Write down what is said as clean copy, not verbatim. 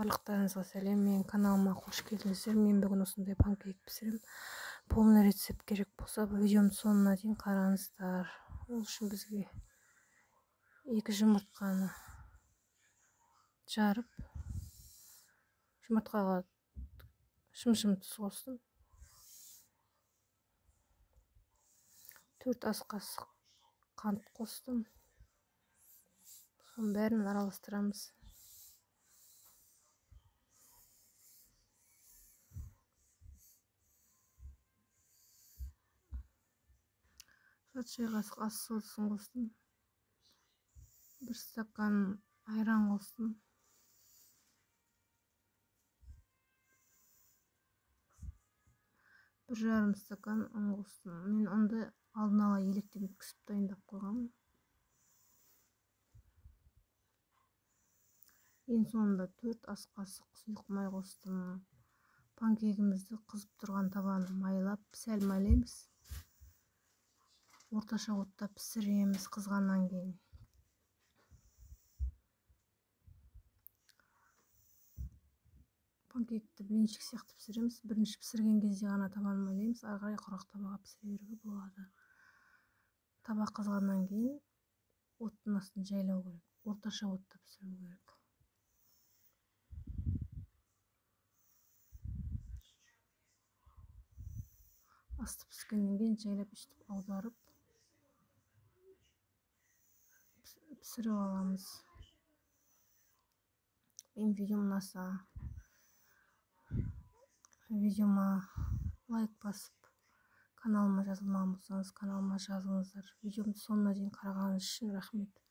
Барлықтарыңызға сәлем, менің каналыма қош келдіңіздер. Мен бүгін осындай панкейк пісіремін. Полный рецепт керек болса, видеомның соңына дейін қараңыздар. Ол үшін бізге 2 жұмыртқаны жарып, жұмыртқаға шым-шым тұз қостым. 4 ас қасық қант қостым. Соның бәрін араластырамыз. Жарты шай қасық ас содасын қостым. 1 стакан айран қостым. 1,5 стакан ұн қостым. Мен ұнды алдын ала електен өткізіп дайындап қойғанмын. Ең соңында 4 ас қасық сұйық май қостым. Панкейкімізді қызып тұрған табаны майлап, сәл майлаймыз. Орташа отта пісіреміз қызғаннан кейін. Панкейкті блинчик сияқты пісіреміз. Бірінші пісірген кезде ғана табаны майлаймыз, ары қарай құрғақ табаға пісіре беруге болады. Таба қызғаннан кейін оттың астын жайлау керек, орташа отта пісіру керек. Асты піскеннен кейін жайлап үстіп аударып пісіріп аламыз. Менің видеом ұнаса, видеома лайк басып, каналыма жазылмаған болсаңыз, каналыма жазылыңыздар. Видеомды соңына дейін қарағаныңыз үшін рахмет.